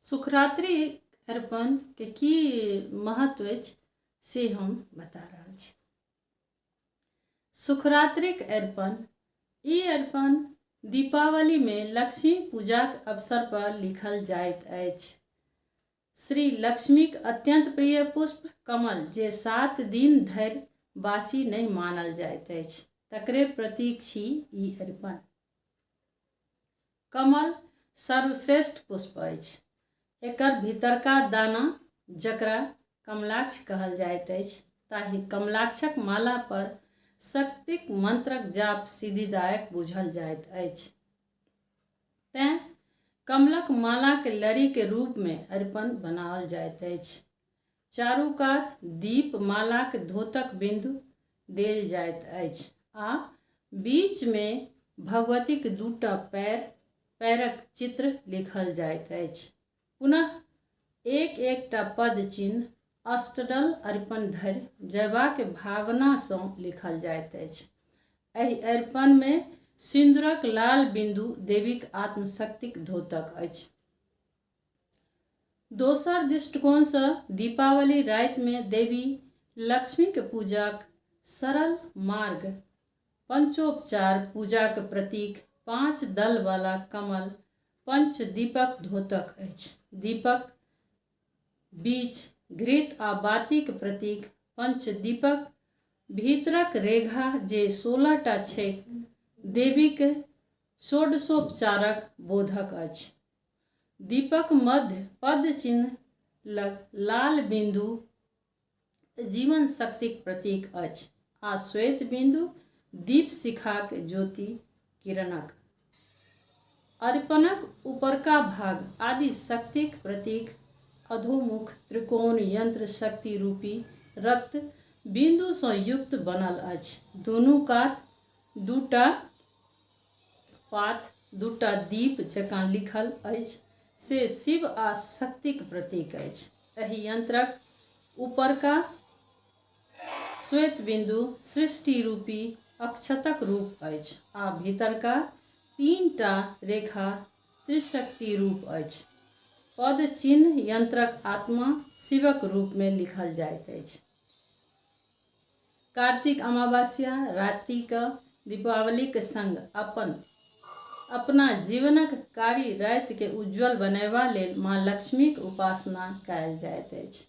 सुखरात्रि अरिपनके की महत्व अछि से हम बता रहल छी। सुखरात्रिक अरिपन ई अरिपन दीपावलीमे लक्ष्मी पूजाक अवसर पर लिखल जाइत अछि। श्री लक्ष्मीक अत्यंत प्रिय पुष्प कमल जे 7 दिन धरि बासी नहि मानल जाइत अछि तकरे प्रतीक छी ई अरिपन। कमल सर्वश्रेष्ठ पुष्प अछि। एकर भीतरका दाना जकरा कमलाक्ष कहल जाइत अछि ताहि कमलाक्षक माला पर शक्तिक मंत्रक जाप सिद्धिदायक बुझल जाइत अछि। तेँ कमलक मालाक लड़ीक रूपमे अरिपन बनाओल जाइत अछि। चारू कात दीप मालाक धोतक बिन्दु देल जाइत अछि आ बीचमे भगवतीक दूटा पैर पैरक चित्र लिखल जाइत अछि। पुनः एक एकटा पद चिन्ह अष्टदल अरिपन धरि जयबाक भावनासँ लिखल जाइत अछि। एहि अरिपनमे सिन्दूरक लाल बिन्दु देवीक आत्मशक्तिक द्योतक अछि। दोसर दृष्टिकोणसँ दीपावली रातिमे देवी लक्ष्मीक पूजाक सरल मार्ग पंचोपचार पूजाक प्रतीक पाँच दलवला कमल पंचदीपक द्योतक अछि। दीपक बीच घृत आ बातीक प्रतीक पंचदीपक भीतरक रेखा जे 16 टा छैक देवीक षोडशोपचारक बोधक अछि। दीपक मध्य पद चिन्ह लग लाल बिन्दु जीवन शक्तिक प्रतीक अछि आ श्वेत बिन्दु दीप शिखाक ज्योति किरणक। अरिपनक उपरका भाग आदि शक्तिक प्रतीक अधोमुख त्रिकोण यंत्र शक्ति रूपी रक्त बिन्दुसँ युक्त बनल अछि। दुनू कात दूटा पात दूटा दीप जकाँ लिखल अछि से शिव आ शक्तिक प्रतीक अछि। एहि यंत्रक उपरका श्वेत बिन्दु सृष्टि रूपी अक्षतक रूप अछि आ भीतरका तीनटा रेखा त्रिशक्ति रूप अछि। पद चिन्ह यंत्रक आत्मा शिवक रूपमे लिखल जाइत अछि। कार्तिक अमावस्या रातिक दीपावलीक संग अपन अपना जीवनक कारी रातिकेँ उज्ज्वल बनयबा लेल माँ लक्ष्मीक उपासना कयल जाइत अछि।